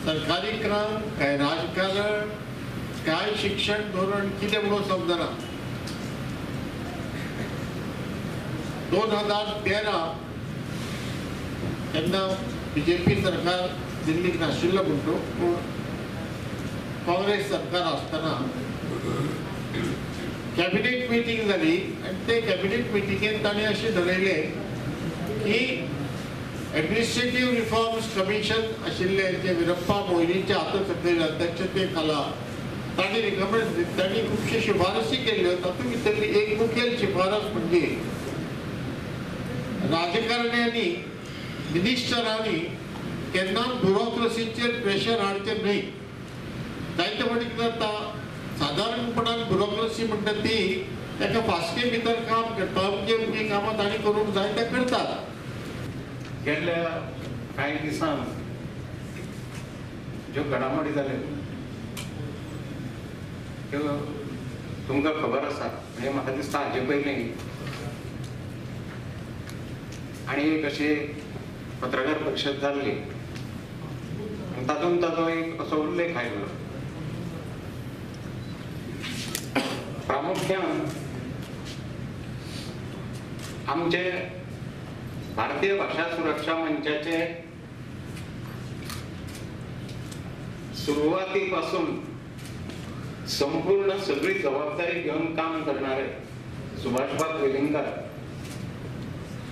सरकारी काम काय राजकारण काय शिक्षण धोरण कितें म्हणून समजना। 2013 तेन्ना बीजेपी सरकार दिल्लीक नाशिल्लो म्हणटो, पूण काँग्रेस सरकार आसतना कॅबिनेट मिटींग जाली आनी ते कॅबिनेट मिटिंगेन ताणें अशें ठरयलें की एडमिनिस्ट्रेटीव रिफॉर्म्स कमिशन आशिल्लें जें वीरप्पा मोयलीच्या हाता सकयल अध्यक्षते खाला तांणी रिकमेंड तांणी खुबशे शिफारसी केल्ल्यो। तातूंत भितरली एक मुखेल शिफारस म्हणजे राजकारण्यांनी मिनिस्टरांनी केन्नाच ब्युरोक्रेसीचेर प्रेशर हाडचें न्हय। जायते फावटी कितें जाता, सादारणपणान ब्युरोक्रेसी म्हणटा ती एका फास्के भितर काम करता, म्हणजे जी कामां तांणी करूंक जाय तें करतात। गेल्ल्या कांय दिसांत ज्यो घडामोडी जाल्यो त्यो तुमकां खबर आसा। म्हणजे म्हाका दिसता हाजे पयलीं आनी एक अशी पत्रकार परिशद जाल्ली आनी तातूंत ताचो एक असो उल्लेख आयलो। प्रामुख्यान आमचे भारतीय भाषा सुरक्षा मंचाचे सुरुवातीपासून संपूर्ण सगळी जबाबदारी घेवन काम करणारे सुभाषबाब वेलिंगकार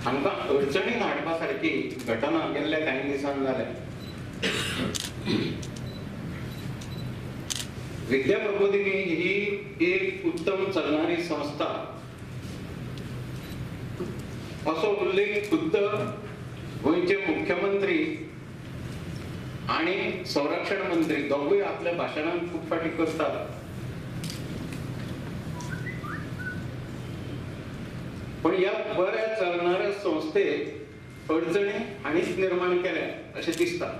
हांकां अडचणीन हाडपा सारकी घटना गेल्ल्या कांय दिसांनी जाल्या। विद्या प्रबोधिनी ही एक उत्तम चलणारी संस्था असो उल्लेख खुद्द गोंयचे मुख्यमंत्री आणि संरक्षण मंत्री दोगूय आपल्या भाशणांत खूब फावटी करतात। पण ह्या बऱ्या चलणाऱ्या संस्थेक अडचणी हांणीच निर्माण केल्या अशें दिसता।